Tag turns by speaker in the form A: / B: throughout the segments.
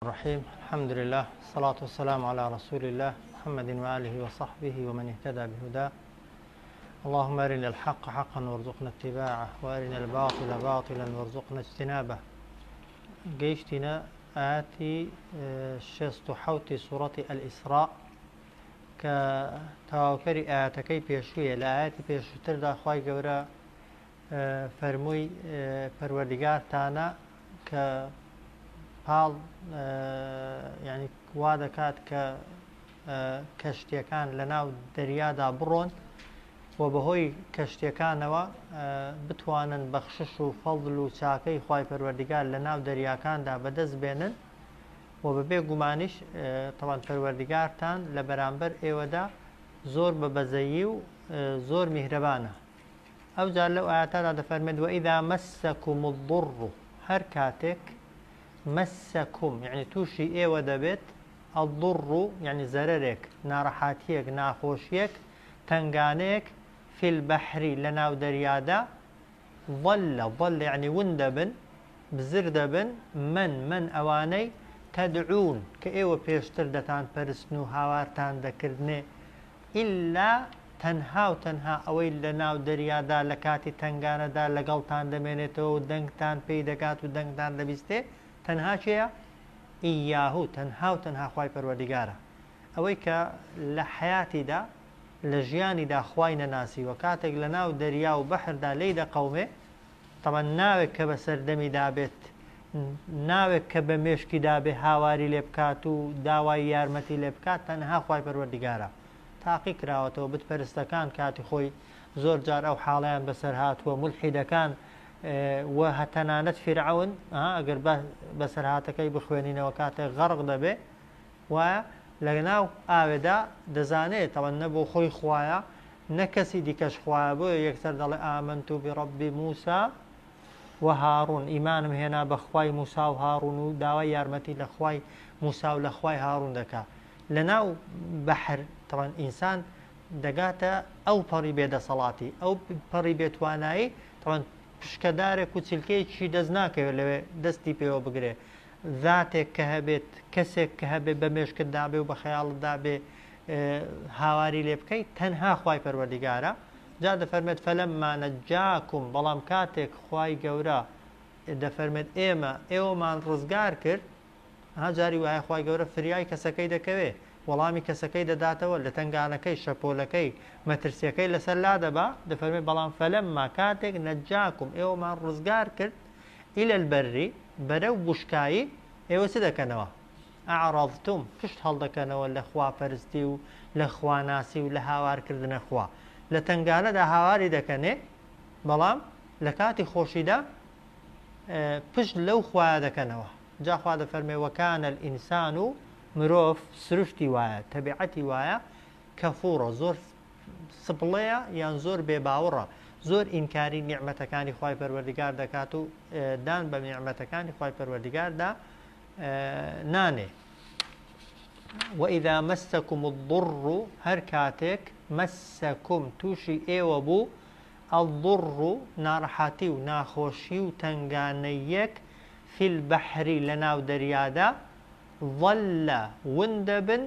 A: الرحیم الحمد لله الصلاة والسلام على رسول الله محمد وآله وصحبه ومن اهتدى بهداه اللهم أرنا الحق حقا وارزقنا اتباعه وأرنا الباطل باطلا وارزقنا اجتنابه گەیشتینە ئاەتی شێست و حوتی سوڕەتی ئەلئیسراء کە تەواوکەری ئاەتەکەی پێشوویە لە ئاەتی پێشووتردا خوای گەورە فەرمووی پەروەردگارتانە کە پاڵ یعنی وا دەکات کە کەشتیەکان لە ناو دەریادا بڕۆن و بەهۆی کەشتیەکانەوە بتوانن بەخشش و فەضل و چاکەی خوای پەروەردگار لە ناو دەریاکاندا بەدەست بێنن و بەبێ گومانیش تەوان پەروەردگارتان لە بەرامبەر ئێوەدا زۆر بە بەزەیی و زۆر میهرەبانە. ئەوجا لەو ئایەتەدا دەفەرمێت وإذا مسکم الضر هەر کاتێک مسکم یعنی تووشی ئێوە دەبێت الضر یعنی زەرەرێک ناڕەحاتیەک ناخۆشیەک تەنگانەیەک فی البحر لە ناو دەریادا ضل ضل یعنی ون دەبن بزر دەبن من من ئەوانەی تدعون کە ئێوە پێشتر دەتان پەرستن و هاوارتان دەکردنێ ئیلا تەنها و تەنها ئەوەی لە ناو دەریادا لە کاتی تەنگانەدا لەگەڵتان دەمێنێتەوە و دەنگتان پێی دەگات و دەنگتان دەبیستێ تەنها کێیە؟ ئییاهو تەنها و تەنها خوای پەروەردیگارە ئەوەی کە لە حەیاتیدا لە ژیانیدا خوای نەناسیوە کاتێک لە ناو دەریا و بەحردا لێی دەقەومێ تەبعەن ناوێک کە بەسەر دەمیدا بێت، ناوێک کە بە مێشکیدا بێ هاواری لێ بکات و داوای یارمەتی لێ بکات تەنها خوای پەروەردیگارە. تاقی کراوەتەوە بت پەرستەکان کاتی خۆی زۆر جار ئەو حاڵەیان بەسەر هاتووە، مولحیدەکان و تەنانەت فیرعەون ئەگەر بەسەرهاتەکەی بخوێنینەوە کاتێک غەڕق دەبێ وایە لەناو ئاوێدا دەزانێ تەبعەن نە بۆ خۆی خوایە نە کەسی دیکەش خوایە بۆیە یەکسەر دەڵێ آمنت برب موسی و هارون ئیمانم هێنا بە خوای موسا و هارون و داوای یارمەتی لە خوای موسا و لە خوای هارون دەکا لەناو بەحر تەبعەن ئینسان دەگاتە ئەو پەڕی بێدەسەڵاتی ئەو پەڕی بێتوانایی تەبعەن پشکەدارێک و چلکەیەکی دەست ناکەوێت لەوێ دەستی پێوە بگرێ زاتێک کە هەبێت، کەسێک کە هەبێت بە مێشکتدا بێ و بە خەیاڵتدا بێ هاواری لێ بکەیت تەنها خوای پەروەردیگارە. جا دەفەرمێت فلما نجاکم بەڵام کاتێک خوای گەورە دەفەرمێت ئێمە ئێوەمان ڕزگار کرد ها جاری وایە خوای گەورە فریای کەسەکەی دەکەوێ وەڵامی کەسەکەی دەداتەوە لە تەنگانەکەی شەپۆلەکەی مەترسیەکەی لەسەر لادەبا دەفەرمێت بەڵام فلما کاتێک نجاکم ئێوەمان ڕزگار کرد الی البر بەرەو وشکایی ئێوە چ دەکەنەوە؟ اعرضتم پشت هەڵدەکەنەوە لە خواپەرستی و لە خواناسی و لە هاوارکردنە خوا. لە تەنگانەدا هاواری دەکەنێ بەڵام لە کاتی خۆشیدا پشت لەو خوایە دەکەنەوە. جا خوا دەفەرمێ وکان الانسان مرۆڤ سروشتی وایە تەبیعەتی وایە کەفورە زۆر سپڵەیە یان زۆر بێ باوڕە زۆر ئینکاری نیعمەتەکانی خوای پەروەردگار دەکات و دان بە نیعمەتەکانی خوای پەروەردگاردا نانێ. وإذا مسكم الضر هەر کاتێک مسكم تووشی ئێوە بوو الضر ناڕەحەتی و ناخۆشی و تەنگانەیەک فی البحر لەناو دەریادا ضل ون دەبن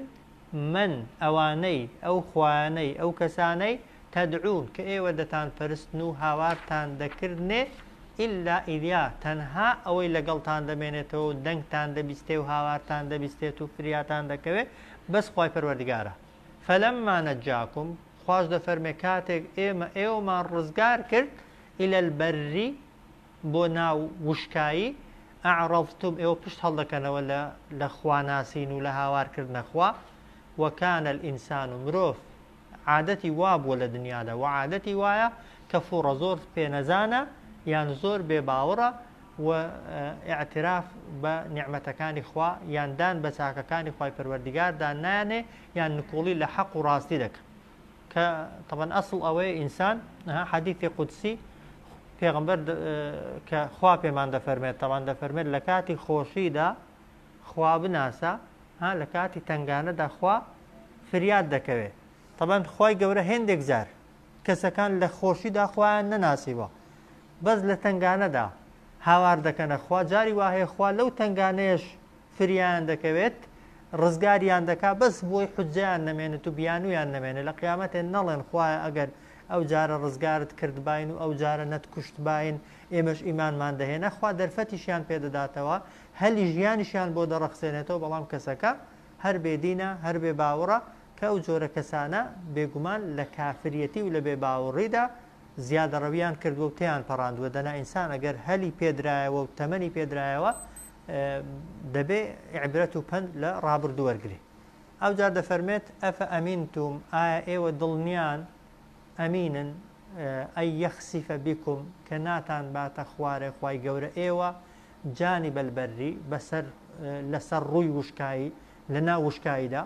A: من، ئەوانەی، ئەو خوایانەی، ئەو کەسانەی، تدعون، کە ئێوە دەتانپەرستن و هاوارتان دەکردنێ، الا ایاه، تەنها ئەوەی لەگەڵتان دەمێنێتەوە و دەنگتان دەبیستێ و هاوارتان دەبیستێت و فریاتان دەکەوێ بەس خوای پەروەردگارە. فلما نجاکم، خواش دەفەرمێ کاتێک ئێمە ئێوەمان ڕزگار کرد، الی البر، بۆ ناو وشکایی، اعرضتم، ئێوە پشت هەڵدەکەنەوە لە لە خواناسین و لە هاوارکردنە خوا، وکان الانسان، مرۆڤ عادەتی وابووە لە دنیادا و عادەتی وایە کەفوڕە زۆر پێنەزانە یان زۆر بێ باوڕە و ئیعتراف بە نیعمەتەکانی خوا یان دان بە چاکەکانی خوای پەروەردیگاردا نانێ یان نکوڵی لە حەق و ڕاستی دەکا. کە تەبەن ئەسڵ ئەوەیە ئینسان حەدیثی قودسی پێغمبەر کە خوا پێمان دەفەرمێت تەوان دەفەرمێت لە کاتی خۆشیدا خوا بناسە ها لە کاتی تنگانەدا خوا فریاد دەکەوێت تەبەن خی گەورە هێندێک جار کەسەکان لە خۆشیدا خۆیان نەناسیوە بەس لە تنگانەدا هاوار دەکەنە خوا جاری واهەیە خوا لەو تنگانەیەش فریایان دەکەوێت ڕزگاریان دەکا بەس بۆی حوججەیان نەمێنێت و بیانوویان نەمێنێت لە قیامەتێ نەڵێن خوایە ئەگەر ئەو جارە ڕزگارت کردباین و ئەو جارە نەتکوشتباین ئێمەش ئیمانمان دەهێنا خوا دەرفەتیشیان پێ دەداتەوە هەلی ژیانیشیان بۆ دەڕەخسێنێتەوە بەڵام کەسەکە هەر بێ دینە هەر بێ باوڕە کە ئەو جۆرە کەسانە بێگومان لە کافریەتی و لە بێ باوڕیدا زیادەڕەویان کردووە و تێیان پەڕاندووە دەنا ئینسان ئەگەر هەلی پێدرایەوە و تەمەنی پێدرایەوە دەبێ عیبرەت و پەند لە ڕابردوو وەرگرێ. ئەوجار دەفەرمێت، ئەفەئەمینتوم، ئایا ئێوە دڵنیان، ئەمینن، ئەن یەخسیفە بکم، کە ناتان باتە خوارێ خوای گەورە ئێوە، جانب البر، بەسەر لەسەر ڕووی وشکایی، لەناو وشکاییدا،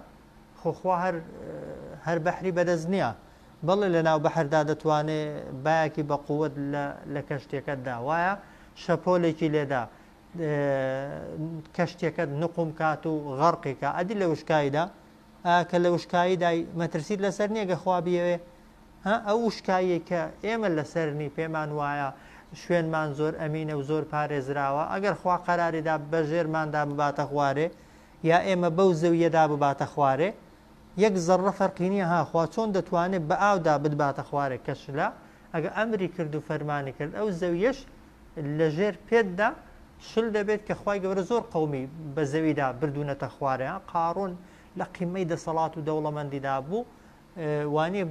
A: خۆ خوا هەر هەر بەحری بەدەست نییە، بەڵێ لەناو بەحردا دەتوانێ بایەکی بە قووەت لە لە کەشتیەکەت دا، وایە شەپۆلێکی لێدا، کەشتیەکەت نقوم کات و غەڕقی کا ئەدی لە وشکاییدا ئا کە لە وشکاییدای مەترسیت لەسەر نییە گە خوا بیەوێ ها ئەو وشکاییەی کە ئێمە لەسەرنی پێمان وایە شوێنمان زۆر ئەمینە و زۆر پارێزراوە ئەگەر خوا قەراریدا بە ژێرماندا بباتە خوارێ یا ئێمە بەو زەویەدا بباتە خوارێ یەک زەڕە فەرقی نییە ها خوا چۆن دەتوانێت بە ئاودا بتباتە خوارێ کە شلە ئەگە ئەمری کرد و فەرمانی کرد ئەو زەویەش لە ژێر پێتدا شل دەبێت کە خوای گەورە زۆر قەومی بە زەویدا بردوونەتە خوارێ قاڕون لە قیمەی دەسەڵات و دەوڵەمەندیدا بوو وانیە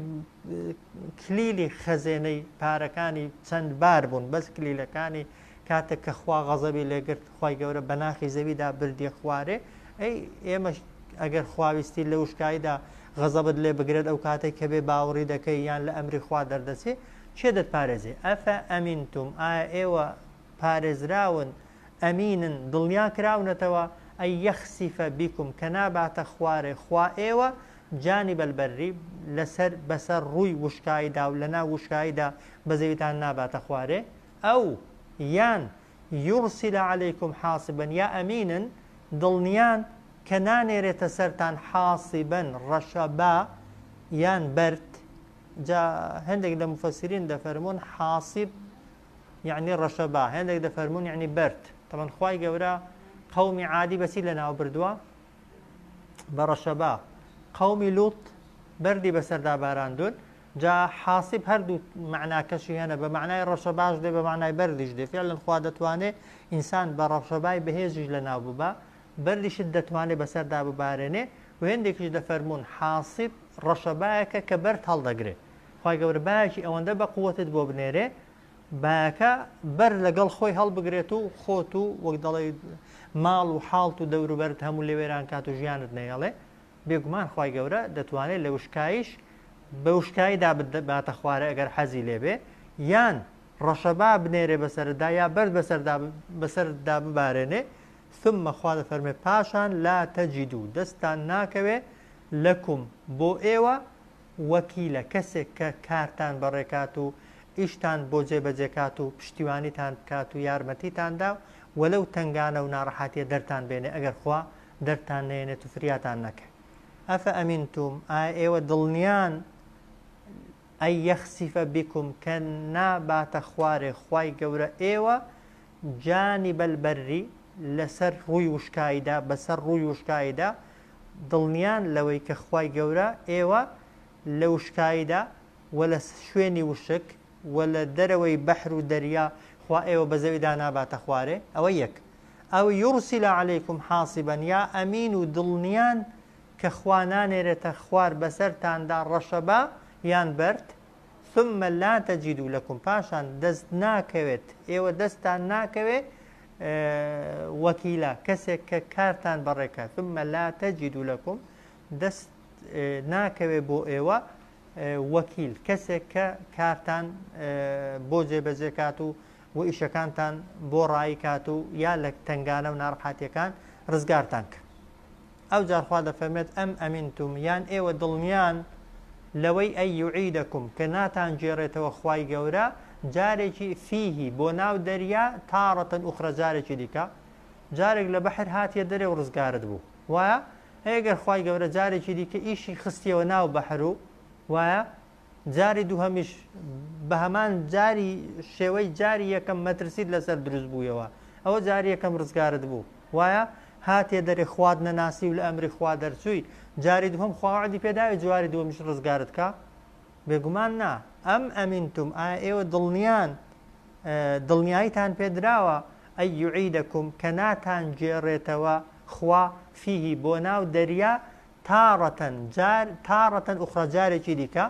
A: کلیلی خەزێنەی پارەکانی چەند بار بوون بەس کلیلەکانی کاتێک کە خوا غەزەبی لێگرت خوای گەورە بە ناخی زەویدا بردیە خوارێ ئەی ئێمەش ئەگەر خواویستی لە وشکاییدا غەزەبت لێ بگرێت ئەو کاتێک کە بێ باوەڕی دەکەی یان لە ئەمری خوا دەردەچێ کێ دەتپارێزێ؟ ئەفەئەمینتوم، ئایا ئێوە پارێزراون، ئەمینن، دڵنیا کراونەتەوە، ئەن یەخسیفە بکم، کە ناباتە خوارێ خوا ئێوە، جانب البر، لەسەر، بەسەر ڕووی وشکاییدا و لەناو وشکاییدا بە زەویتان ناباتە خوارێ، ئەو، یان، یورسل علیکم حاصبا، یا ئەمینن، دڵنیان، کە نانێرێتە سەرتان حاصبا، ڕەشەبا، یان بەرد. جا هەندێک لە مفەسرین دەفەرموون حاصب یعنی ڕەشەبا، هەندێک دەفەرموون یعنی بەرد. تەبەن خوای گەورە قەومی عادی بەچی لەناو بردووە؟ بە ڕەشەبا. قەومی لوط بەردی بەسەردا باراندون. جا حاصب هەردوو مەعناکەشی هەنە، بە مەعنای ڕەشەباش دێ، بە مەعنای بەردیش دێ. فعلا خوا دەتوانێ ئینسان بە ڕەشەبای بەهێزیش لەناو ببا، بەردیشت دەتوانێ بەسەردا ببارێنێ و هێندێکیش دەفەرموون حاصب ڕەشەبایەکە کە بەرد هەڵدەگرێ خوای گەورە بایەکی ئەوەندە بە قوەتت بۆ بنێرێ بایەکە بەر لەگەڵ خۆی هەڵبگرێت و خۆت و وەک دەڵێ ماڵ و حاڵت و دەوروبەرت هەموو لێ وێران کات و ژیانت نەیەڵێ بێگومان خوای گەورە دەتوانێت لە وشکاییش بە وشکاییدا باتە خوارێ ئەگەر حەزی لێبێ یان ڕەشەبا بنێرێ بەسەردا یا بەرد بەسەردا بەسەردا ببارێنێ ثم خوا دەفەرمێ پاشان لا تجدوا دەستتان ناکەوێ لکم بۆ ئێوە وەکیلە کەسێک کە کارتان بەڕێکات و ئیشتان بۆ جێبەجێ کات و پشتیوانیتان بکات و یارمەتیتان دا و لەو تەنگانە و ناڕەحەتیە دەرتان بێنێ ئەگەر خوا دەرتان نەیەنێت و فریاتان نەکەێ ئەفەئەمینتوم ئایا ئێوە دڵنیان ئەن یخسف بکم کە ناباتە خوارێ خوای گەورە ئێوە جانب البر لەسەر ڕووی وشکاییدا، بەسەر ڕووی وشکاییدا، دڵنیان لەوەی کە خوای گەورە ئێوە لە وشکاییدا و لە شوێنی وشک و لە دەرەوەی بەحر و دەریا خوا ئێوە بە زەویدا ناباتە خوارێ، ئەوە یەک. او یرسل علیکم حاصبا یا ئەمین و دڵنیان کە خوا نانێرێتە خوار بەسەرتاندا ڕەشەبا یان بەرد، ثم لا تجدوا لکم پاشان دەست ناکەوێت ئێوە دەستتان ناکەوێ وەکیلە کەسێک کە کارتان بەڕێکە ثم لا تجدوا لکم دەست ناکەوێ بۆ ئێوە وەکیل کەسێک کە کارتان بۆ جێبەجێ کات و و ئیشەکانتان بۆ ڕایی کات و یا لە تنگانە و ناڕەحەتیەکان ڕزگارتان کە. ئەوجار خوا دەفەرموێت، ئەم ئەمنتم، یان ئێوە دڵنیان لەوەی ئەن یعیدکم، کە ناتانگێڕێتەوە خوای گەورە جارێکی، فیه، بۆ ناو دەریا، تارة اخری، جارێکی دیکە، جارێک لە بەحر هاتیە دەرێ و ڕزگارت بوو، وایە؟ ئەی گەر خوای گەورە جارێکی دیکە ئیشی خستیەوە ناو بەحر و، وایە؟ جاری دووهەمیش بە هەمان جاری شێوەی جاری یەکەم مەترسیت لەسەر دروست بوویەوە ئەوە جاری یەکەم ڕزگارت بوو وایە؟ هاتیە دەرێ خوات نەناسی و لە ئەمری خوا دەرچووی، جاری دووهەم خوا وەعدی پێداوی جواری دووەمیش ڕزگارت کا؟ بێگومان نا. ئەم ئەمنتم ئایا ئێوە دڵنیان دڵنیاییتان پێدراوە ئەن یعیدکم کە ناتانگێڕێتەوە خوا فیه بۆ ناو دەریا تارەتەن جار تارەتەن ئوخرا جارێکی دیکە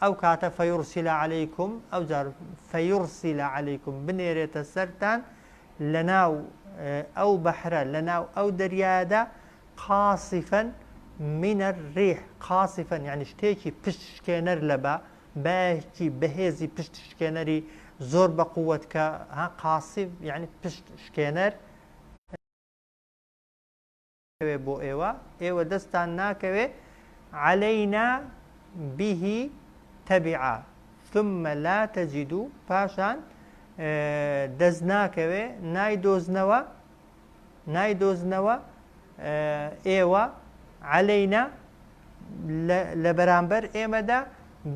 A: ئەو کاتە فیرسل علیکم ئەو جار فیرسل علیکم بنێرێتە سەرتان لەناو ئەو بەحرە لەناو ئەو دەریایەدا قاصفا من الريح قاصفا یعنی شتێکی پشت شکێنەر لە با بایەکی بەهێزی پشت شکێنەری زۆر بە قووەت کە ها قاصف یعنی پشت شکێنەر کەوێ بۆ ئێوە ئێوە دەستتان ناکەوێ علینا به تبعا ثم لا تجدو پاشان دەست ناکەوێ نایدۆزنەوە نایدۆزنەوە ئێوە علینا لە بەرامبەر ئێمەدا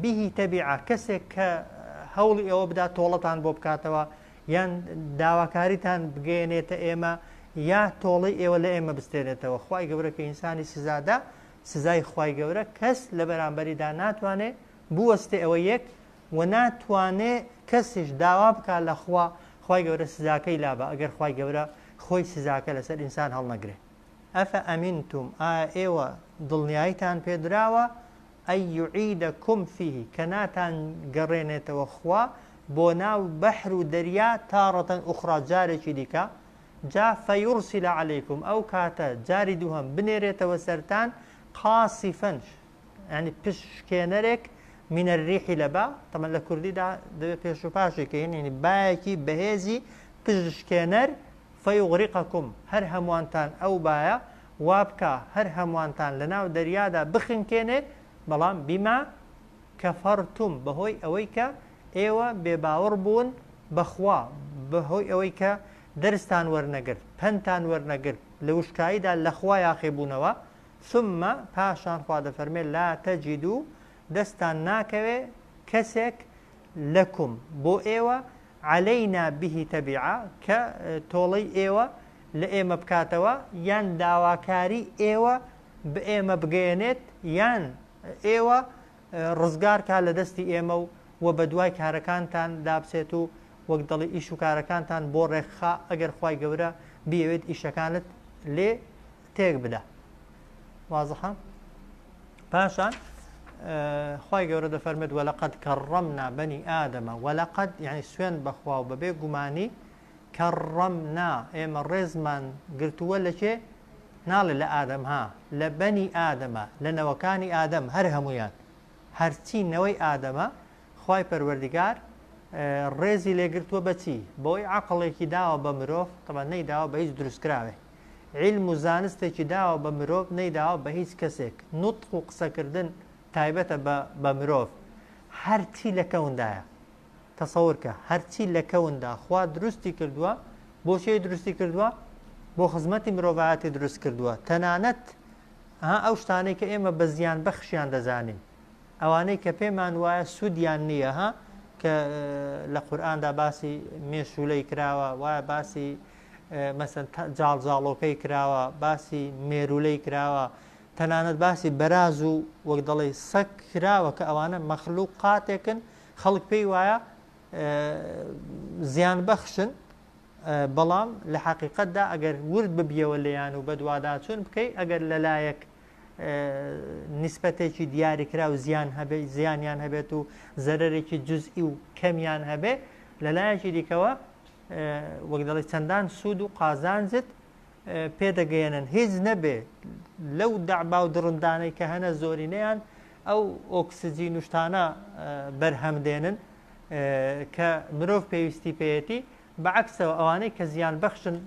A: به تبعا کەسێک کە هەوڵی ئەوە بدا تۆڵەتان بۆ بکاتەوە یان داواکاریتان بگەیەنێتە ئێمە یا تۆڵەی ئێوە لە ئێمە بستێنێتەوە. خوای گەورە کە ئینسانی سزادا، سزای خوای گەورە کەس لە بەرامبەریدا ناتوانێ بوەستێ ئەوە یەک، وە ناتوانێ کەسیش داوا بکا لە خوا خوای گەورە سزاکەی لابا ئەگەر خوای گەورە خۆی سزاکە لەسەر ئینسان هەڵنەگرێ. ئەفەئەمنتم ئایا ئێوە دڵنیاییتان پێدراوە ان یعیدکم فیه کە ناتان گەڕێنێتەوە خوا بۆ ناو بەحر و دەریا تارة اخری جارێکی دیکە جا فیرسل علیکم ئەو کاتە جاری دووهەم بنێرێتەوە سەرتان قاصفا یعنی پشت شکێنەرێک من الریح لە با تەمەن لە کوردیدا دەبێت پێش و پاشی کەین یعنی بایەکی بەهێزی پشت شکێنەر فیغرقکم هەر هەمووانتان ئەو بایە وابکا هەر هەمووانتان لەناو دەریادا بخنکێنێ، بەڵام بما کفرتم بەهۆی ئەوەی کە ئێوە بێباوەڕ بوون بە خوا، بەهۆی ئەوەی کە دەرستان وەرنەگرت، پەندتان وەرنەگرت، لە وشکاییدا لە خوا یاخی بوونەوە، ثم پاشان خوا دەفەرمێ لا تجدو دەستتان ناکەوێ کەسێک لکم بۆ ئێوە علینا به تبعا کە تۆڵەی ئێوە لە ئێمە بکاتەوە یان داواکاری ئێوە بە ئێمە بگەیەنێت یان ئێوە ڕزگار کا لە دەستی ئێمە و وە بە دوای کارەکانتان دابچێت و وەک دەڵی ئیش و کارەکانتان بۆ ڕێکخا ئەگەر خوای گەورە بیەوێت ئیشەکانت لێ تێک بدا وازحە پاشان خوای گەورە دەفەرمێت وەلەقەد کەڕەمنا بەنی ئادەمە وەلەقەد یعنی سوێن بەخوا و بەبێ گومانی کەڕەمنا ئێمە ڕێزمان گرتووە لە کێ ناڵێ لە ئادەم ها لە بەنی ئادەمە لە نەوەکانی ئادەم هەر هەمویان هەرچی نەوەی ئادەمە خوای پەروەردگار ڕێزی لێگرتووە بەچی بەوەی عەقڵێکی داوە بە مرۆڤ تەبعەن نەیداوە بە هیچ دروستکراوێ عیلم و زانستێکی داوە بە مرۆڤ نەیداوە بە هیچ کەسێک، نوتق و قسەکردن تایبەتە بە بە مرۆڤ، هەرچی لە کەوندایە تەسەور کە هەرچی لە کەوندا خوا دروستی کردووە بۆ چێ دروستی کردووە؟ بۆ خزمەتی مرۆڤایەتی دروست کردووە تەنانەت ها ئەو شتانەی کە ئێمە بە زیان بەخشیان دەزانین ئەوانەی کە پێمان وایە سوودیان نییە ها کە لە قورئاندا باسی مێشوولەی کراوە وایە باسی مەسەن جاڵجاڵۆکەی کراوە باسی مێرولەی کراوە تەنانەت باسی بەراز و وەک دەڵێ سەگ کراوە کە ئەوانە مەخلوقاتێکن خەڵک پێی وایە زیان بەخشن بەڵام لە حقیقتدا ئەگەر ورد ببیەوە لێیان و بەدواداچوون بکەی ئەگەر لەلایەک نیسبەتێکی دیاریکراو زیان هەبێ زیانیان هەبێت و زەرەرێکی جزئی و کەمیان هەبێ لەلایەکی دیکەوە وەک دەڵێ چەندان سوود و قازانجت پێدەگەیەنن هیچ نەبێ لەو دەعبا و دڕندانەی کە هەنە زۆرینەیان ئەو ئۆکسجین و شتانە بەرهەم دێنن کە مرۆڤ پێویستی پێیەتی بەعکسەوە ئەوانەی کە زیان بەخشن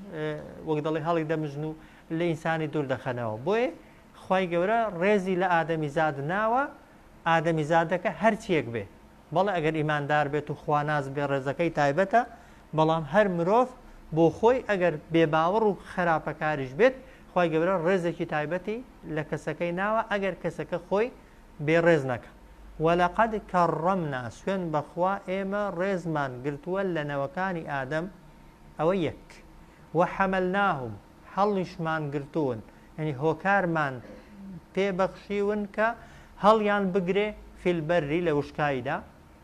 A: وەک دەڵێ هەڵی دەمژن و لە ئینسانی دوور دەخەنەوە بۆیە خوای گەورە ڕێزی لە ئادەمیزاد ناوە ئادەمیزادەکە هەرچیەک بێ بەڵێ ئەگەر ئیماندار بێت و خواناس بێ ڕێزەکەی تایبەتە بەڵام هەر مرۆڤ بۆ خۆی ئەگەر بێباوەڕ و خەراپەکاریش بێت خوای گەورە ڕێزێکی تایبەتی لە کەسەکەی ناوە ئەگەر کەسەکە خۆی بێ ڕێز نەکا ولقد کرمنا سوێن بەخوا ئێمە ڕێزمان گرتووە لە نەوەکانی ئادەم ئەوە یەک وحملناهم. هەڵیشمان گرتوون یانی هۆکارمان پێ بەخشیون کە هەڵیان بگرێ فی البر لە وشکاییدا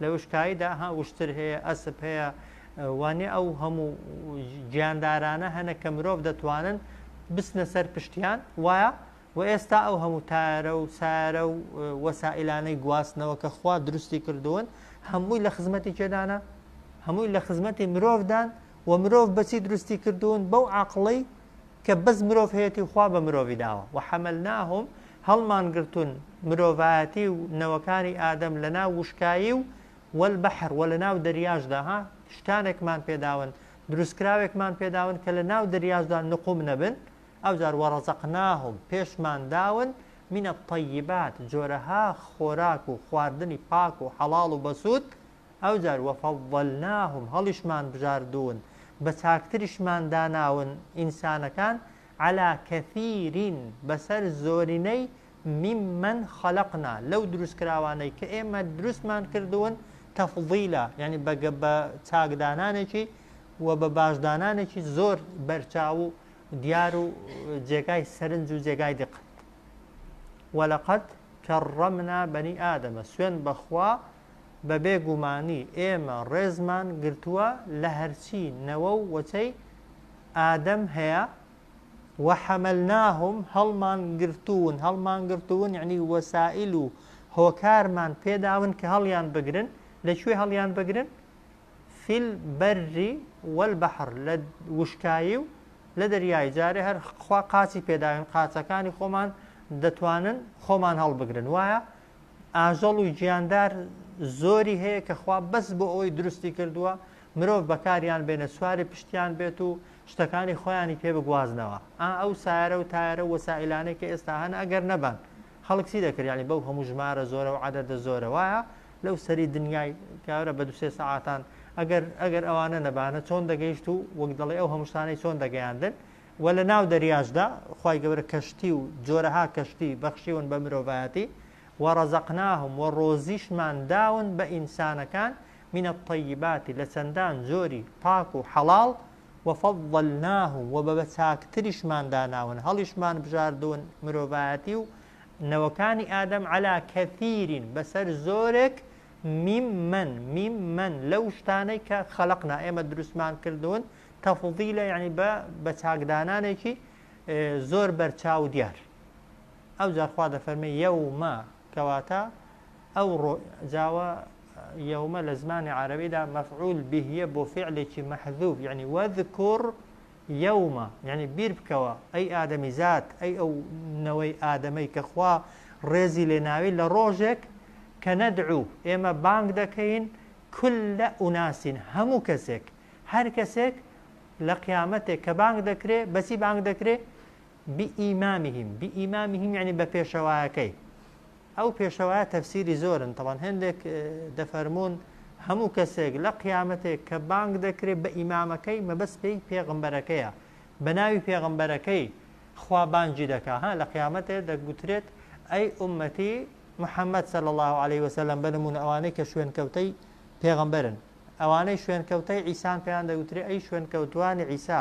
A: لە وشکاییدا ها وشتر هەیە ئەسپ هەیە وانە ئەو هەموو گیاندارانە هەنە کە مرۆڤ دەتوانن بچنە سەر پشتیان وایە و ئێستا ئەو هەموو تارە و سارە و وەسائلانەی گواستنەوە کە خوا دروستی کردوون هەمووی لە خزمەتی کێدانە هەمووی لە خزمەتی مرۆڤدان و مرۆڤ بەچی دروستی کردوون بەو عقڵەی کە بەس مرۆڤ هەیەتی و خوا بە مرۆڤی داوە، وحملناهم، هەڵمان گرتوون مرۆڤایەتی و نەوەکانی ئادەم لە ناو وشکایی و والبحر وە لە ناو دەریاشدا ها شتانێکمان پێداون دروستکراوێکمان پێداون کە لە ناو دەریاشدا نقوم نەبن ئەوجار ورزقناهم پێشمان داون من الطیبات جۆرەها خۆراک و خواردنی پاک و حەڵاڵ و بەسوود ئەوجار وفضلناهم هەڵیشمان بژاردوون بە چاکتریشمان داناون ئینسانەکان علی کثیر بەسەر زۆرینەی ممن خلقنا لەو دروستکراوانەی کە ئێمە دروستمان کردوون تفضیلا یانی بە بە چاک دانانێکی و بە باش دانانێکی زۆر بەرچاو و دیار و جێگای سەرنج و جێگای دقەت ولقد کرمنا بنی آدم سوێن بەخوا بە بێ گومانی ئێمە ڕێزمان گرتووە لە هەرچی نەوە و وەچەی ئادەم هەیە، وحملناهم هەڵمان گرتوون، هەڵمان گرتوون یەعنی وەسائیل و هۆکارمان پێداون کە هەڵیان بگرن، لە کوێ هەڵیان بگرن؟ فی البر والبحر لە وشکایی و لە دەریایی، جارێ هەر خوا قاچی پێداوین قاچەکانی خۆمان دەتوانن خۆمان هەڵبگرن وایە؟ ئاژەڵ و گیاندار زۆری هەیە کە خوا بەس بۆ ئەوەی دروستی کردووە مرۆڤ بەکاریان بێنێت سواری پشتیان بێت و شتەکانی خۆیانی پێ بگوازنەوە ئا ئەو سایارە و تایەرە و وەسائیلانەی کە ئێستا هەن ئەگەر نەبان خەڵک چی دەکرد یانی بەو هەموو ژمارە زۆرە و عەدەدە زۆرە وایە لەو سەری دنیای کارە بە دوسێ سەعاتان ئەگەر ئەگەر ئەوانە نەبانە چۆن دەگەیشت و وەک دەڵێ ئەو هەموو شتانەی چۆن دەگەیاندن وە لە ناو دەریاشدا خوای گەورە کەشتی و جۆرەها کەشتی بەخشیون بە مرۆڤایەتی، ورزقناهم، وە ڕۆزیشمان داون بە ئینسانەکان، من الطیبات، لە چەندان جۆری پاک و حەڵاڵ، وفضلناهم، وە بە چاکتریشمان داناون، هەڵیشمان بژاردوون مرۆڤایەتی و نەوەکانی ئادەم، علی کثیر، بەسەر زۆرێک، ممن، ممن، لەو شتانەی کە خلقنا، ئێمە دروستمان کردوون، تفضیلە یەعنی بە بە چاکدانانێکی زۆر بەرچاو و دیار. ئەوجار خوا دەفەرمێ یەومە کەواتە ئەو ڕۆ جاوە یەومە لە زمانی عەرەبیدا مەفعول بهیە بۆ فعلێکی مەحذوف یەعنی وەذکر یەومە یەعنی بیر بکەوە ئەی ئادەمیزاد ئەی ئەو نەوەی ئادەمەی کە خوا ڕێزی لێناوی لە ڕۆژێک کە نەدعو ئێمە بانگ دەکەین کل ئوناسین هەموو کەسێک هەر کەسێک لە قیامەتێک کە بانگ دەکرێ بەچی بانگ دەکرێ؟ بئیمامهم بئیمامهم یعنی بە پێشەوایەکەی ئەو پێشەوایە تەفسیری زۆرن تەوان هەندێک دەفەرموون هەموو کەسێک لە قیامەتێک کە بانگ دەکرێت بە ئیمامەکەی مەبەست پێی پێغمبەرەکەیە بە ناوی پێغمبەرەکەی خوا بانگی دەکا ها لە قیامەتێ دەگوترێت ئەی ئومەتی محەممەد صلی الله علیه وسلم بە نمونە ئەوانەی کە شوێنکەوتەی پێغەمبەرن ئەوانەی شوێنکەوتەی عیسان پێیان دەگوترێ ئەی شوێنکەوتووانی عیسا،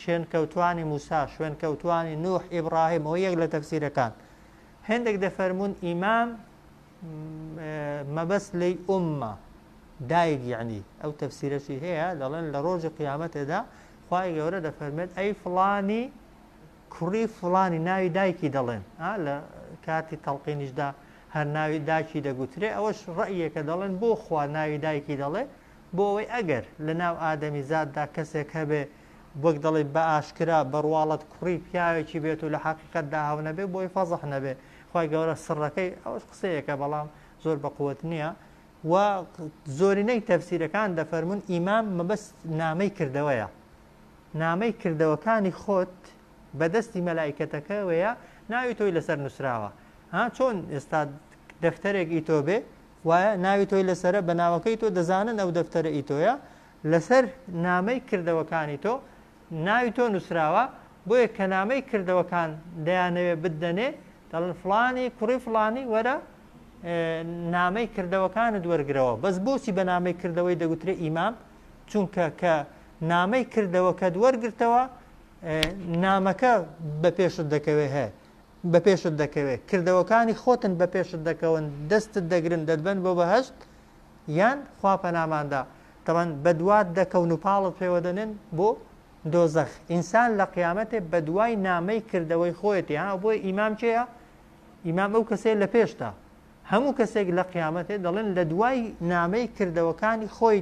A: شێنکەوتووانی موسا، شوێنکەوتووانی نوح، ئیبڕاهیم، ئەوە یەک لە تەفسیرەکان. هێندێک دەفەرموون ئیمام مەبەست لێی ئوممە، دایک یەعنی، ئەو تەفسیرەشی هەیە دەڵێن لە ڕۆژی قیامەتێدا خوای گەورە دەفەرمێت ئەی فڵانی کوڕی فڵانی ناوی دایکی دەڵێن ئا لە کاتی تەڵقینیشدا هەر ناوی داکی دەگوترێ ئەوەش ڕەئیەکە دەڵێن بۆ خوا ناوی دایکی دەڵێ بۆ ئەوەی ئەگەر لە ناو ئادەمیزاددا کەسێک هەبێ وەک دەڵێ بە ئاشکرا بە ڕواڵەت کوڕی پیاوێکی بێت و لە حەقیقەتدا هەو نەبێ بۆی فەزح نەبێ خوای گەورە سڕەکەی ئەوەش قسەیەکە بەڵام زۆر بە قوت نییە و زۆرینەی تەفسیرەکان دەفەرمونون ئیمام مەبەست نامەی کردەوەیە نامەی کردەوەکانی خۆت بە دەستی مەلائیکەتەکەوەیە ناوی تۆی لەسەر نووسراوە ها چۆن ئێستا دەفتەرێک ئی تۆ بێ وایە ناوی تۆی لەسەرە بە ناوەکەی تۆ دەزانن ئەو دەفتەرە ئی تۆیە لەسەر نامەی کردەوەکانی تۆ ناوی تۆ نووسراوە بۆیە کە نامەی کردەوەکان دەیانەوێ بتدەنێ دەڵێن فڵانی کوڕی فڵانی وەرە نامەی کردەوەکانت وەرگرەوە بەس بۆچی بە نامەی کردەوەی دەگوترێ ئیمام چونکە کە نامەی کردەوەکەت وەرگرتەوە. نامەکە بە پێشت دەکەوێ هە بە پێشت دەکەوێ کردەوەکانی خۆتن بە پێشت دەکەون دەستت دەگرن دەتبەن بۆ بەهەشت یان خوا پەناماندا تەبەن بەدوات دەکەون و پاڵت پێوە دەنێن بۆ دۆزەخ. ئینسان لە قیامەتێ بەدوای نامەی کردەوەی خۆیەتی ها بۆیە ئیمام کێیە؟ ئیمام ئەو کەسەیە لە پێشتا. هەموو کەسێک لە قیامەتێ دەڵێن لە دوای نامەی کردەوەکانی خۆی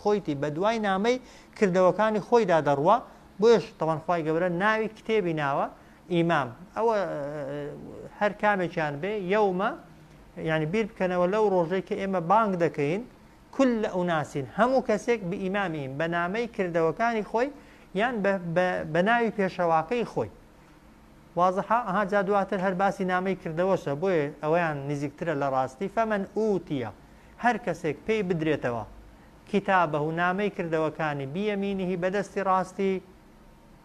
A: خۆیتی بە دوای نامەی کردەوەکانی خۆیدا دەڕوا بۆیەش تەوان خوای گەورە ناوی کتێبی ناوە ئیمام ئەوە هەر کامێکیان بێ یەومە یعنی بیر بکەنەوە لەو ڕۆژەی کە ئێمە بانگ دەکەین کل اناس هەموو کەسێک بئیمامهم بە نامەی کردەوەکانی خۆی یان بە ناوی پێشەواکەی خۆی. وازحە؟ ئەها جا دواتر هەر باسی نامەی کردەوەشە بۆیە ئەوەیان نزیکترە لە ڕاستی فمن اوتی هەر کەسێک پێی بدرێتەوە کتابه نامەی کردەوەکانی بیمینه بە دەستی ڕاستی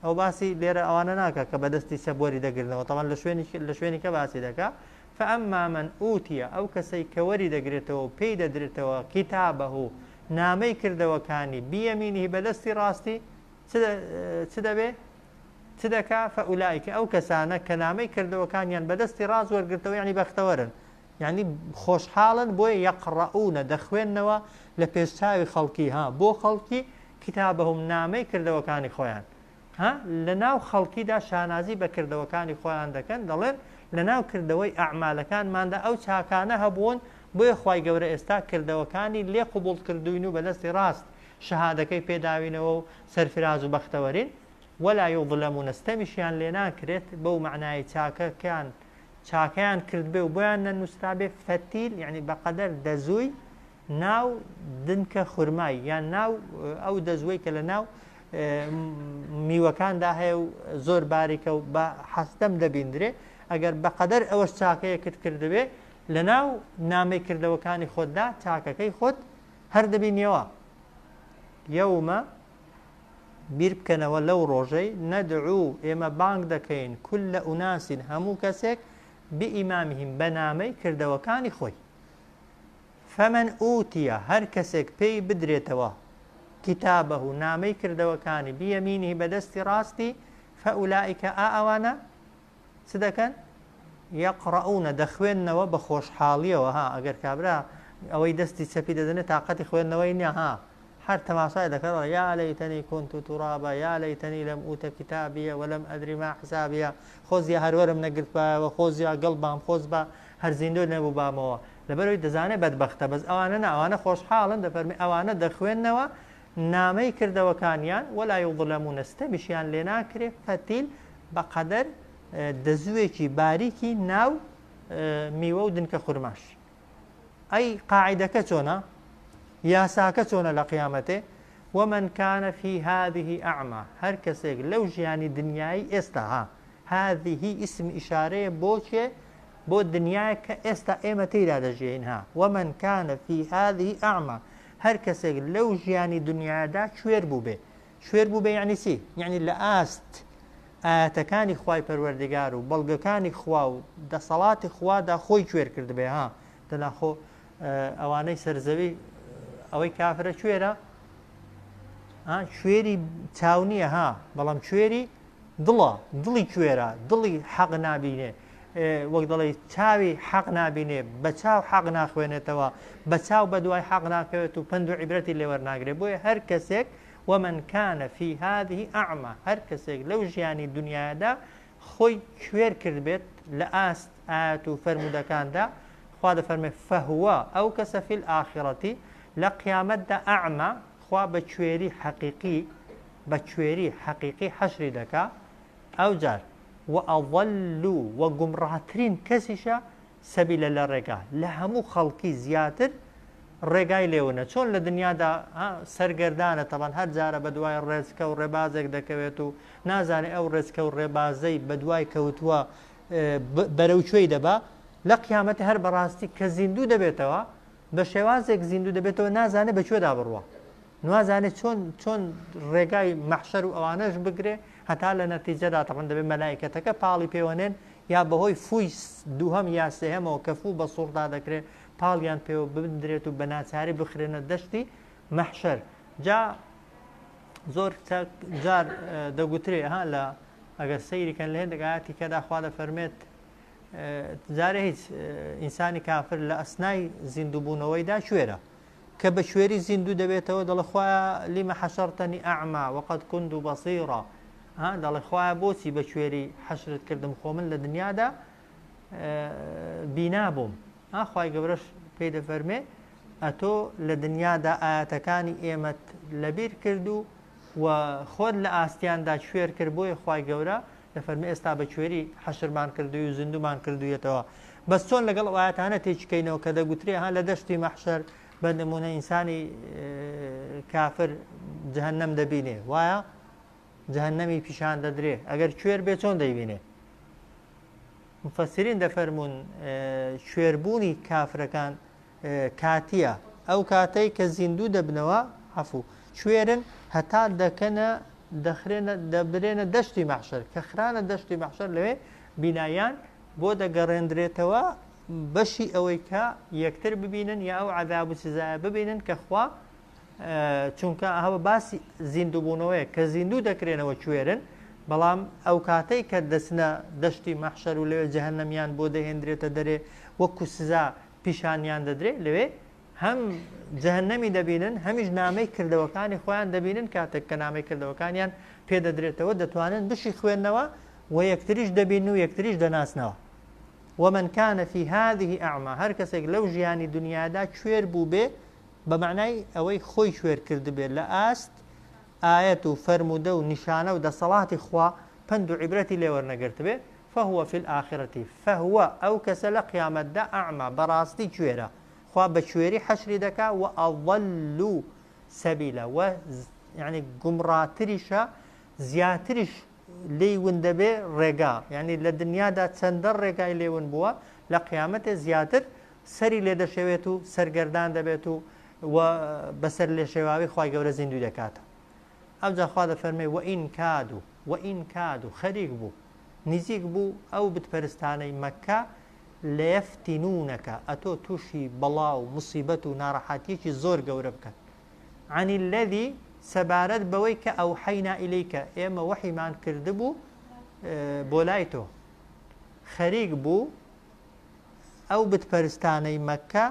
A: ئەو باسی لێرە ئەوانە ناکا کە بەدەستی چەپ وەری دەگرنەوە تەبعەن لە شوێنی لە شوێنی کە باسی دەکا فاما من اوتی ئەو کەسەی کە وەری دەگرێتەوە و پێی دەدرێتەوە کتابه نامەی کردەوەکانی بیمینه بەدەستی ڕاستی چ چ دەبێ چ دەکا فاولئک ئەو کەسانە کە نامەی کردەوەکانیان بەدەستی ڕاست وەرگرتەوە یعنی بەختەوەرن یعنی خۆشحاڵن بۆیە یەقڕەئونە دەخوێننەوە لە پێش چاوی خەڵکی ها بۆ خەڵکی کتابهم نامەی کردەوەکانی خۆیان ها لە ناو خەڵکیدا شانازی بە کردەوەکانی خۆیان دەکەن دەڵێن لە ناو کردەوەی ئەعمالەکانماندا ئەو چاکانە هەبوون بۆیە خوای گەورە ئێستا کردەوەکانی لێ قبوڵ کردووین و بەدەستی ڕاست شەهادەکەی پێداوینەوە و سەرفراز و بەختەوەرین ولا یظلمون ستەمیشیان لێ ناکرێت بەو مەعنای چاکەکان چاکەیان کردبێ و بۆیان نەنووسرابێ فەتیل یعنی بەقەدەر دەزووی ناو دنکە خورمای یان ناو ئەو دەزووەی کە لە ناو میوەکاندا هەیە و زۆر باریکە و بە حەستەم دەبیندرێ ئەگەر بەقەدەر ئەوەش چاکەیەکت کردبێ لە ناو نامەی کردەوەکانی خۆتدا چاکەکەی خۆت هەر دەبینیەوە یومە بیر بکەنەوە لەو ڕۆژەی ندعو ئێمە بانگ دەکەین کل اناس هەموو کەسێک بئیمامهم بە نامەی کردەوەکانی خۆی فمن اوتی هەر کەسێک پێی بدرێتەوە کتابه نامەی کردەوەکانی بیمینه بە دەستی ڕاستی فاولئک ئا ئەوانە چ دەکەن؟ یقرؤون دەخوێننەوە بە خۆشحاڵیەوە ها ئەگەر کابرا ئەوەی دەستی چەپی دەدەنێ تاقەتی خوێندنەوەی نیە ها هەر تەماشای دەکات دەڵێ یا لیتنی کنت ترابا یا لیتنی لم اوت کتابیە ولم ادری ما حسابیە خۆزیا هەر وەرم نەگرتبایەوە خۆزیا گڵ بام خۆزبا هەر زیندوو نەبووبامەوە لەبەرئەوەی دەزانێ بەدبەختە بەس ئەوانە نا ئەوانە خۆشحاڵن دەفەرمێ ئەوانە دەخوێننەوە نامەی کردەوەکانیان ولا یظلمون ستەمیشیان لێناکرێ فەتیل بەقەدەر دەزووێکی باریکی ناو میوە و دنکە خورماش. ئەی قاعیدەکە چۆنە؟ یاساکە چۆنە لە قیامەتێ؟ ومن کان فی هذه اعمی هەر کەسێک لەو ژیانی دنیایی ئێستا ها هذه اسم ئیشارەیە بۆ کێ؟ بۆ دنیایەک کە ئێستا ئێمە تێیدا دەژیین ها ومن کان فی هذه اعمی هەر کەسێک لەو ژیانی دنیایەدا کوێر بووبێ کوێر بووبێ یەعنی چی؟ یەعنی لە ئاست ئایەتەکانی خوای پەروەردگار و بەڵگەکانی خوا و دەسەڵاتی خوادا خۆی کوێر کردبێ ها دەنا خۆ ئەوانەی سەرزەوی ئەوەی کافرە کوێرە کوێری چاو نییە ها بەڵام کوێری دڵە دڵی کوێرە دڵی حەق نابینێ وەک دەڵێ چاوی حەق نابینێ بە چاو حەق ناخوێنێتەوە بە چاو بە دوای حەق ناکەوێت و پەند و عیبرەتی لێوەرناگرێ بۆیە هەر کەسێک ومن کان فی هذه اعمی هەر کەسێک لەو ژیانی دونیایەدا خۆی کوێر کردبێت لە ئاست ئایەت و فەرموودەکاندا خوا دەفەرمێ فهو ئەو کەسە فی الآخرة لە قیامەتدا اعمی خوا بە کوێری حەقیقی بە کوێری حەقیقی حەشری دەکا ئەوجار وأضل وە گومڕاترین کەسیشە سەبیلە لە ڕێگا لە هەموو خەڵکی زیاتر ڕێگای لێونە چۆن لە دنیادا سەرگەردانە تەبان هەر جارە بەدوای ڕێچکە و ڕێبازێک دەکەوێت و نازانێ ئەو ڕێچکە و ڕێبازەی بەدوای کەوتووە بەرەو کوێی دەبا لە قیامەتی هەر بەڕاستی کە زیندوو دەبێتەوە بە شێوازێک زیندوو دەبێتەوە نازانێ بە کوێدا بڕوا نوازانێ چۆن چۆن ڕێگای مەحشەر و ئەوانەش بگرێ هەتا لە نەتیجەدا تەبعەن دەبێ مەلائیکەتەکە پاڵی پێوەنێن یا بەهۆی فووی دووهەم یا سێهەمەوە کە فوو بە سوڕدا دەکرێ پاڵیان پێوە بدرێت و بە ناچاری بخرێنە دەشتی مەحشەر جا. زۆر جار دەگوترێ ها لە ئەگەر سەیری کەن لە هێندێک ئاەتی کەدا خوا دەفەرمێت جارێ هیچ ئینسانی کافر لە ئەسنای زیندووبوونەوەیدا کوێرە کە بە کوێری زیندوو دەبێتەوە دەڵێ خوایە لما حشرتنی اعمی وقد كنت بصیرا ها دەڵێ خوایە بۆچی بە کوێری حەشرت کردم خۆ من لە دنیادا بینا بووم ها خوای گەورەش پێی دەفەرمێ ئەتۆ لە دنیادا ئایەتەکانی ئێمەت لەبیر کرد و و خۆت لە ئاستیاندا کوێر کرد بۆیە خوای گەورە دەفەرمێ ئێستا بە کوێری حەشرمان کردووی و زیندوومان کردوویەتەوە. بەس چۆن لەگەڵ ئەو ئایەتانە تێکیکەینەوە کە دەگوترێ ها لە دەشتی مەحشەر بە نموونە ئینسانی کافر جەهەنەم دەبینێ وایە؟ جەهەنەمی پیشان دەدرێ ئەگەر کوێر بێ چۆن دەیبینێ؟ مفەسرین دەفەرموون کوێربوونی کافرەکان کاتیە ئەو کاتەی کە زیندوو دەبنەوە عەفو کوێرن هەتا دەکەنە دەخرێنە دەبرێنە دەشتی مەحشەر کە خرانە دەشتی مەحشەر لەوێ بینایان بۆ دەگەڕێندرێتەوە بەشی ئەوەی کە یەکتر ببینن یا ئەو عەذاب و سزایە ببینن کە خوا چونکە ئەوە باسی زیندووبوونەوەیە کە زیندوو دەکرێنەوە کوێرن بەڵام ئەو کاتەی کە دەچنە دەشتی مەحشەر و لەوێ جەهەنەمیان بۆ دەهێندرێتە دەرێ وەکو سزا پیشانیان دەدرێ لەوێ هەم جەهەنەمی دەبینن هەمیش نامەی کردەوەکانی خۆیان دەبینن کاتێک کە نامەی کردەوەکانیان پێدەدرێتەوە دەتوانن بشی خوێندنەوە و یەکتریش دەبین و یەکتریش دەناسنەوە ومن كان في هذه أعمى هەر کەسێک لەو ژیانی دنیادا کوێر بوو بێ بە مەعنای ئەوەی خۆی کوێر کردبێ لە ئاست ئایەت و فەرموودە و نیشانە و دەسەڵاتی خوا پەند و عیبرەتی لێ وەرنەگرتبێ، فهو فی الآخرە فهو ئەو کەسە لە قیامەتدا اعمی بەڕاستی کوێرە، خوا بە کوێری حەشری دەکا، وأضل سبیلا وە یەعنی گومڕاتریشە زیاتریش لێی ون دەبێ ڕێگا، یەعنی لە دنیادا چەندە ڕێگای لێ ون بووە لە قیامەتێ زیاتر سەری لێ دەشێوێت و سەرگەردان دەبێت و و بە سەرلێشێواوی خوای گەورە زیندووی دەکاتەوە. ئەوجا خوا دەفەرمێ وئین کادو وئین کادو خەریک بوو نزیک بوو ئەو بتپەرستانەی مەککە لەیەفتینونەکە ئەتۆ تووشی بەڵا و موسیبەت و ناڕەحەتیەکی زۆر گەورە بکەن عن الذی سەبارەت بەوەی کە ئەوحەینا ئیلیکە ئێمە وەحیمان کردبوو بۆ لای تۆ خەریک بوو ئەو بتپەرستانەی مەککە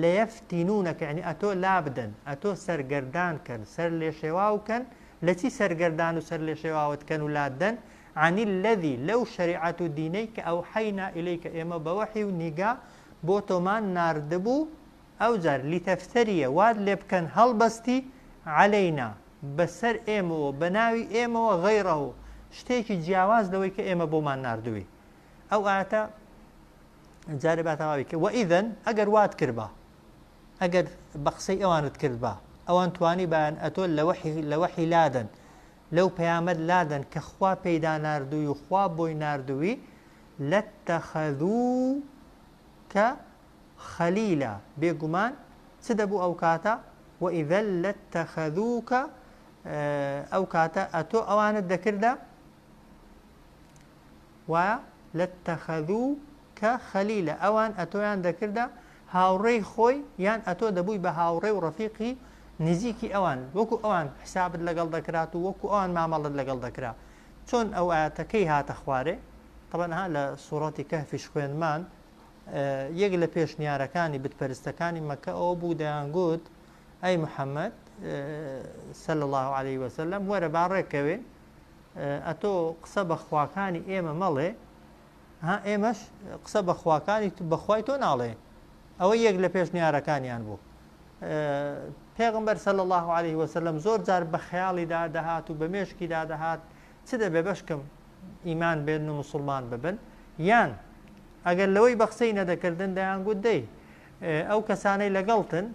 A: لەیەفتینونەکە یانی ئەتۆ لابدەن، ئەتۆ سەرگەردان کەن، سەرلێشێواو کەن، لەچی سەرگەردان و سەرلێشێواوت کەن و لاتدەن، عن الذی لەو شەریعەت و دینەی کە ئەوحەینا الیک ئێمە بە وەحی و نیگا بۆ تۆمان ناردبوو، ئەوجار لتفتریە وات لێبکەن هەڵبەستی، علینا بەسەر ئێمەوە بەناوی ئێمەوە، غیره شتێکی جیاواز لەوەی کە ئێمە بۆمان ناردووی. ئەو ئایەتە جارێ با تەواوی کە وئیذەن ئەگەر وات کردبا ئەگەر بە قسەی ئەوانت کردبا ئەوان توانی بایان ئەتۆ لە وەحی لە وەحی لادەن لەو پەیامەت لادەن کە خوا پێیدا ناردووی و خوا بۆی ناردووی لەتەخەذوکە خەلیلا بێگومان چ دەبوو ئەو کاتە وئیذەن لەتەخەذوکە ئەو کاتە ئەتۆ ئەوانت دەکردە وایە، لاتخذوک خلیلا، ئەوان ئەتۆیان دەکردە هاوڕێی خۆی یان ئەتۆ دەبووی بە هاوڕێ و ڕەفیقی نزیکی ئەوان، وەکو ئەوان حسابت لەگەڵ دەکرات و وەکو ئەوان مامەڵەت لەگەڵ دەکرا. چۆن ئەو ئایەتە کەی هاتە خوارێ؟ تەبعەن ها لە سوڕەتی کەهفیش خوێندمان یەک لە پێشنیارەکانی بتپەرستەکانی مەککە ئەوە بوو دەیانگوت ئەی محەممەد صلی الله علیه وسلم وەرە با ڕێککەوین ئەتۆ قسە بە خواکانی ئێمە مەڵێ ها ئێمەش قسە بە خواکانی بەخوای تۆ ناڵێ ئەوە یەک لە پێشنیارەکانیان بوو پێغمبەر صلی الله عليه وسلم زۆر جار بە خەیاڵیدا دەهات و بە مێشکیدا دەهات چ دەبێ بەشکم ئیمان بێن و مسلمان ببن یان ئەگەر لەوەی بە قسەی نەدەکردن دەیانگوت دەی ئەو کەسانەی لەگەڵتن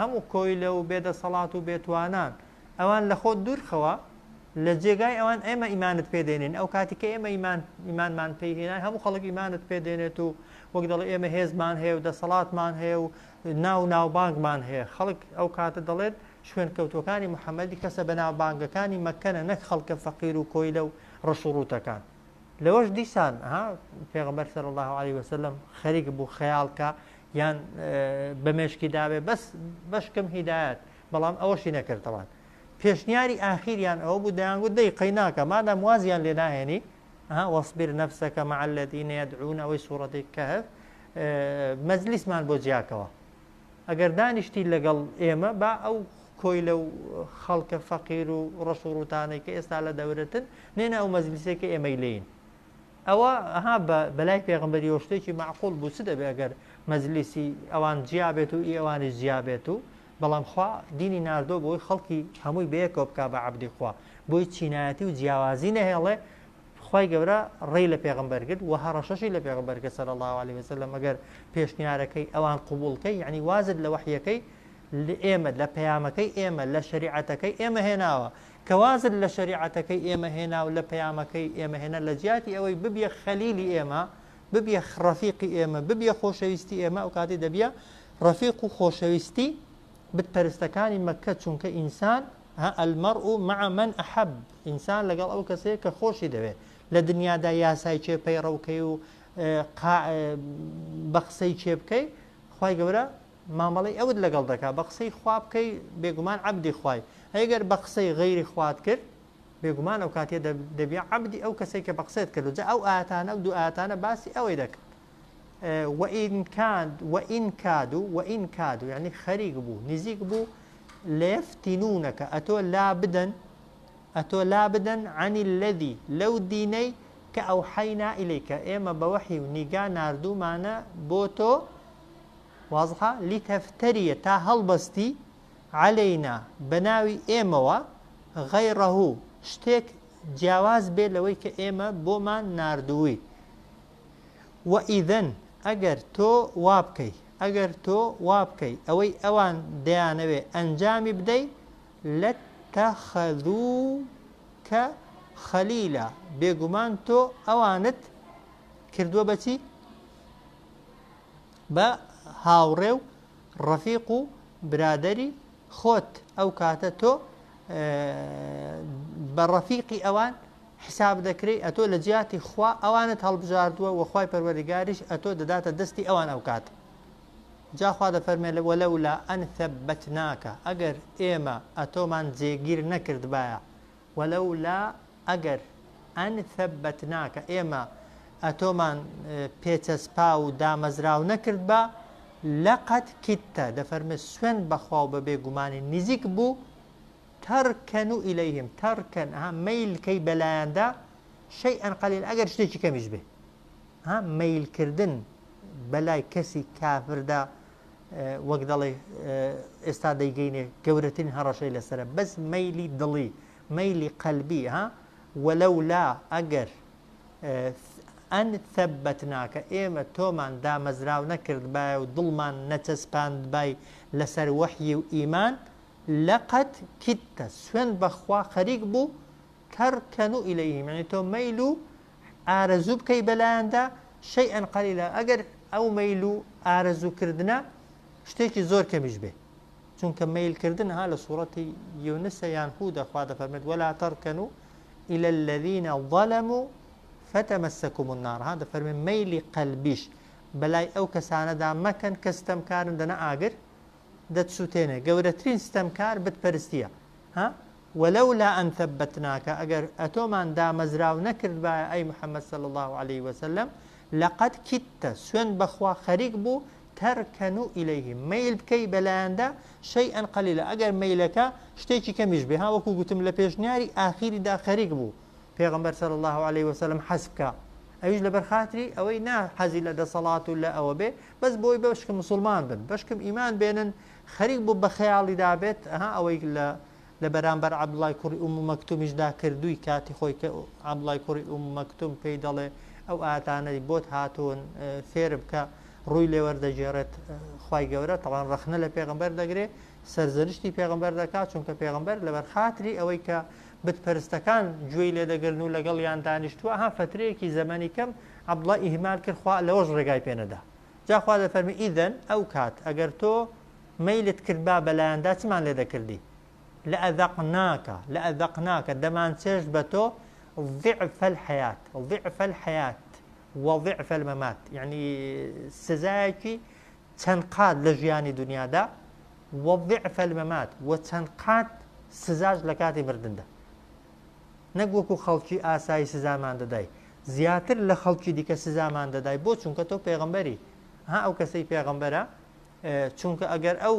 A: هەموو کۆیلە و بێدەسەڵات و بێتوانان ئەوان لە خۆت دوور خەوە، لە جێگای ئەوان ئێمە ئیمانت پێ دێنین، ئەو کاتی کە ئێمە ئیمان ئیمانمان پێی هێنای هەموو خەڵک ئیمانت پێ دێنێت و وەک دەڵێ ئێمە هێزمان هەیە و دەسەڵاتمان هەیە و ناو ناوبانگمان هەیە، خەڵک ئەو کاتە دەڵێت شوێنکەوتووەکانی محەمەدی کەسە بەناوبانگەکانی مەککەنە نەک خەڵکە فەقیر و کۆیلە و ڕەش و ڕووتەکان. لەوەش دیسان ها پێغەمبەر صلی اللە علیه وسلم خەریک بوو خەیاڵ کا یان بە مێشکی دابێ بەس بەشکم هیدایەت بەڵام ئەوەشی نەکرد تەوان. پێشنیاری ئاخیریان ئەوە بوو دەیانگوت دەی قەیناکە مادام وازیان لێ ناهێنی ها واصبر نفسك مع الذين يدعون ئەوەی سوڕەتی کەهف مەجلیسمان بۆ جیاکەوە ئەگەر دانیشتی لەگەڵ ئێمە با ئەو کۆیلە و خەڵکە فەقیر و ڕەش و ڕووتانەی کە ئێستا لە دەورەتن نێنە ئەو مەجلیسەی کە ئێمەی لێین. ئەوە ها بە بەلای پێغەمبەریەوە شتێکی مەعقوڵ بوو چ دەبێ ئەگەر مەجلیسی ئەوان جیا بێت و ئی ئەوانیش جیا بێت و بەڵام خوا دینی ناردووە بۆی خەڵکی هەمووی بەیەکەوە بکا بە عەبدی خوا بۆی چینایەتی و جیاوازی نەهێڵێ خوای گەورە ڕێی لە پێغەمبەر گرت و هەڕەشەشی لە پێغەمبەر کرد صلی اللە علیه وسلم ئەگەر پێشنیارەکەی ئەوان قبوڵ کەی یعنی وازت لە وەحیەکەی لە ئێمە لە پەیامەکەی ئێمە لە شەریعەتەکەی ئێمە هێناوە کە وازت لە شەریعەتەکەی ئێمە هێنا و لە پەیامەکەی ئێمە هێنا لە جیاتی ئەوەی ببیە خەلیلی ئێمە ببیە ڕەفیقی ئێمە ببیە خۆشەویستی ئێمە ئەو کاتی دەبیە ڕەفیق و خۆشەویستی بتپەرستەکانی مەککە چونکە ئینسان المرء مع من احب ئینسان لەگەڵ ئەو کەسەیە کە خۆشی دەوێت لە دنیادا یاسای کێ پەیڕەوکەی و بە قسەی کێ بکەی خوای گەورە مامەڵەی ئەوت لەگەڵ دەکا بە قسەی خوا بکەی بێگومان عەبدی خوای ئەگەر بە قسەی غەیری خوات کرد بێگومان ئەو کاتێ دەبیە عەبدی ئەو کەسێک کە بە قسەت کرد جا ئەو ئاتانە و دوو ئاتانە باسی ئەوەی دەکرد وئین کاد وئین کادو وئین کادو یعنی خەریک بوو نزیک بوو لەیەفتینونەکە ئەتۆ لا بدەن ئەتۆ لا بدەن عن الذی لەو دینەی کە ئەوحەینا ئیلیکە ئێمە بە وەحی و نیگا ناردوومانە بۆ تۆ وازحە لتفتریە تا هەڵبەستی علینا بە ناوی ئێمەوە غیره شتێک جیاواز بێ لەوەی کە ئێمە بۆمان ناردووی وئیذا ئەگەر تۆ وابکەی، ئەگەر تۆ وابکەی ئەوەی ئەوان دەیانەوێ ئەنجامی بدەی، لاتخذوک خلیلا بێگومان تۆ ئەوانت کردووە بە چی؟ بە هاوڕێ و ڕەفیق و برادەری خۆت، ئەو کاتە تۆ بە ڕەفیقی ئەوان حیساب دەکرێی ئەتۆ لە جیاتی خوا ئەوانت هەڵبژاردووە وە خوای پەروەردگاریش ئەتۆ دەداتە دەستی ئەوان ئەوکات جا خوا دەفەرمێ ولولا ان ثبتناک ئەگەر ئێمە ئەتۆمان جێگیر نەکردبایە ولولا ئەگەر ان ثبتناک ئێمە ئەتۆمان پێچەسپاو و دامەزراو نەکردبا لقد کدت دەفەرمێ سوێند بەخوا و بەبێ گومانی نزیک بوو ترکن الیهم ترکن ها مەیل کەی بەلایاندا شیئا قلیلا ئەگەر شتێکی کەمیش بێ ها مەیل کردن بەلای کەسی کافردا وەک دەڵێ ئێستا دەیگەینێ گەورەترین هەڕەشەی لەسرە بەس مەیلی دڵی مەیلی قەلبی ها وەلەولا ئەگەر ئەن ثبتناکە ئێمە تۆمان دامەزراو نەکردبایە و دڵمان نەچەسپاندبای لەسەر وەحی و ئیمان لقد کدت سوێند بە خوا خەریک بوو ترکن الیهم یانی تۆ مەیل و ئارەزوو بکەی بەلایاندا شیئا قلیلا ئەگەر ئەو مەیل و ئارەزوو کردنە شتێکی زۆر کەمیش بێ چونکە مەیل کردن ها لە سوڕەتی یونسە یان هودە خوا دەفەرمێت ولا ترکنوا الى الذین ظلموا فتمسکم النار ها دەفەرمێ مەیلی قەلبیش بەلای ئەو کەسانەدا مەکەن کە ستەمکارن دەنە ئاگر دەتسوتێنێ گەورەترین ستەمکار بت پەرستیە ها ولولا ان ثبتناک ئەگەر ئەتۆمان دامەزراو نەکردبایە ئەی محمد صلی اللە علیه وسلم لقد کدت سوێند بەخوا خەریک بوو ترکن الیهم مەیل بکەی بەلایاندا شیئا قلیلا ئەگەر مەیلەکە شتێکی کەمیش بێ ها وەکو گوتم لە پێشنیاری ئاخیریدا خەریک بوو پێغەمبەر صلی اللە علیه وسلم حەز بکا ئەویش لەبەر خاتری ئەوەی نا حەزی لە دەسەڵات و لە ئەوە بێ بەس بۆی بەشکم مسوڵمان بن بەشکم ئیمان بێنن خەریک بوو بە خەیاڵیدا بێت ئەها ئەوەی لە لە بەرامبەر عەبدوڵای کوڕی ئوم مەکتومیشدا کردووی کاتی خۆی کە عەبدوڵای کوڕی ئوم مەکتوم پێی دەڵێ ئەو ئاتانەی بۆت هاتوون فێر بکە ڕووی لێوەردەگێڕێت خوای گەورە تەوان ڕەخنە لە پێغەمبەر دەگرێ سەرزەنشتی پێغەمبەر دەکات چونکە پێغەمبەر لەبەر خاتری ئەوەی کە بت پەرستەکان گوێی لێ دەگرن و لەگەڵیان دانیشتووە ها فەترەیەکی زەمەنی کەم عەبدوڵای ئیهمال کرد خوا لەوەش ڕێگای پێ نەدا جا خوا دەفەرمی ئیذن ئەو کات ئەگەر تۆ مەیلت کردبا بەلایاندا چمان لێ دەکردی لأذقناک لأذقناک دەمانچێژت بە تۆ ضعف الحیات ضعف الحیات وضعف الممات یعنی سزایەکی چەند قات لە ژیانی دنیادا وضعف الممات و چەند قات. سزاش لە کاتی مردندا. نەک وەکو خەڵکی ئاسایی سزامان دەدای، زیاتر لە خەڵکی دیکە سزامان دەدای، بۆ؟ چونکە تۆ پێغەمبەری. ها ئەو کەسەی پێغەمبەرە، چونکە ئەگەر ئەو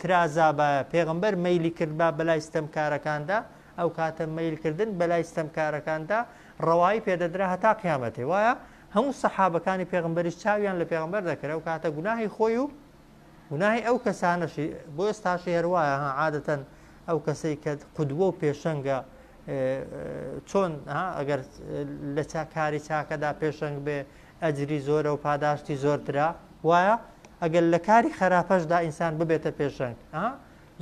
A: ترازابایە پێغەمبەر مەیلی کردبا بەلای ستەمکارەکاندا، ئەو کاتە مەیلکردن بەلای ستەمکارەکاندا ڕەوایی پێدەدرا هەتا قیامەتێ. وایە هەموو سەحابەکانی پێغەمبەریش چاویان لە پێغەمبەر دەکرد، ئەو کاتە گوناهی خۆی و گوناهی ئەو کەسانەشی بۆ ئێستاشی هەروایە ها عادەتەن ئەو کەسەی کە قودوە و پێشەنگە چۆن ئەگەر لە کاری چاکەدا پێشەنگ بێ ئەجری زۆرە و پاداشتی زۆرترە وایە ئەگەر لە کاری خراپەشدا ئینسان ببێتە پێشەنگ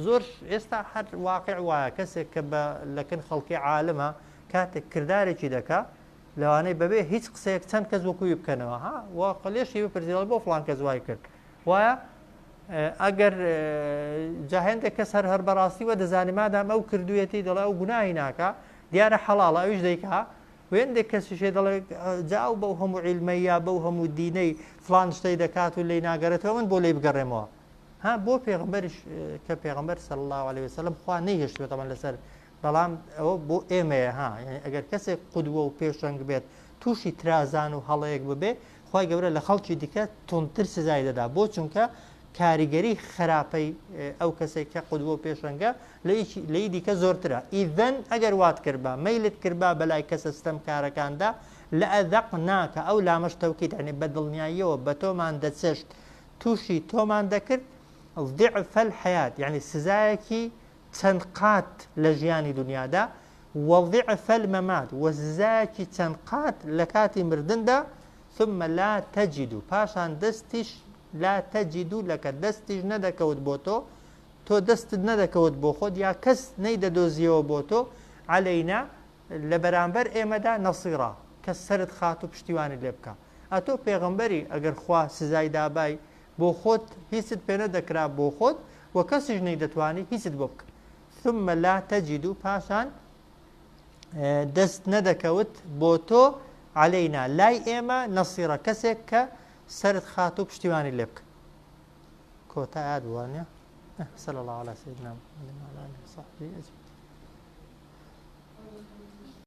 A: زۆر ئێستا هەر واقع وایە کەسێک کە بە لەکن خەڵکی عالمە کاتێک کردارێکی دەکا لەوانەیە بەبێ هیچ قسەیەک چەند کەس وەکووی بکەنەوە ها لێشی بپرسیڵ بۆ فلان کەس وای کرد وایە ئەگەر جا هێندێک کەس هەر هەر بەڕاستی وە دەزانێ مادام ئەو کردوویەتی دەڵێ ئەو گوناهی ناکا دیارە حەڵاڵە ئەویش دەیکا وێندێک کەسیش هەیە دەڵێ جا ئەو بەو هەموو عیلمەی یا بەو هەموو دینەی فڵان شتەی دەکات و لێی ناگەڕێتەوە من بۆ لێی بگەڕێمەوە ها بۆ پێغەمبەریش کە پێغەمبەر صلی الله علیه وسلم خوا نەیهێشتووە تەبعەن لەسەر بەڵام ئەوە بۆ ئێمەیە ها یعنی ئەگەر کەسێک قودوە و پێشەنگ بێت تووشی ترازان و هەڵەیەک ببێ خوای گەورە لە خەڵکی دیکە توندتر سزای دەدا بۆ چونکە کاریگەری خراپەی ئەو کەسێک کە قودوە و پێشەنگە لەی دیکە زۆرترە ئیذەن ئەگەر وات کردبا مەیلت کردبا بەلای کەسە ستەمکارەکاندا لەئەذەقناکە ئەو لامەش تەوکید یعنی بە دڵنیاییەوە بە تۆمان دەچەشت تووشی تۆمان دەکرد ضعف الحیات یعنی سزایەکی چەند قات لە ژیانی دنیادا وضعف الممات وە سزایەکی چەند قات لە کاتی مردندا ثم لا تجد پاشان دەستیش لا تجد لك دەستیش نەدەکەوت بۆ تۆ تۆ دەستت نەدەکەوت بۆ خۆت یا کەس نەیدەدۆزیەوە بۆ تۆ علينا لە بەرامبەر ئێمەدا نصیرا کەس سەرت خات و پشتیوانیت لێ بکا ئەتۆ پێغەمبەری ئەگەر خوا سزای دابای بۆ خۆت هیچت پێ نەدەکرا بۆ خۆت وە کەسیش نەیدەتوانی هیچت بۆ بکا ثم لا تجد پاشان دەست نەدەکەوت بۆ تۆ عەلەینا لای ئێمە نەسیرە کەسێک کە سەرت خات و پشتیوانی لێ بکە کۆتا ئاات بووانە صلى الله على سيدنا محمد وعلى آله وصحبه أجمعين.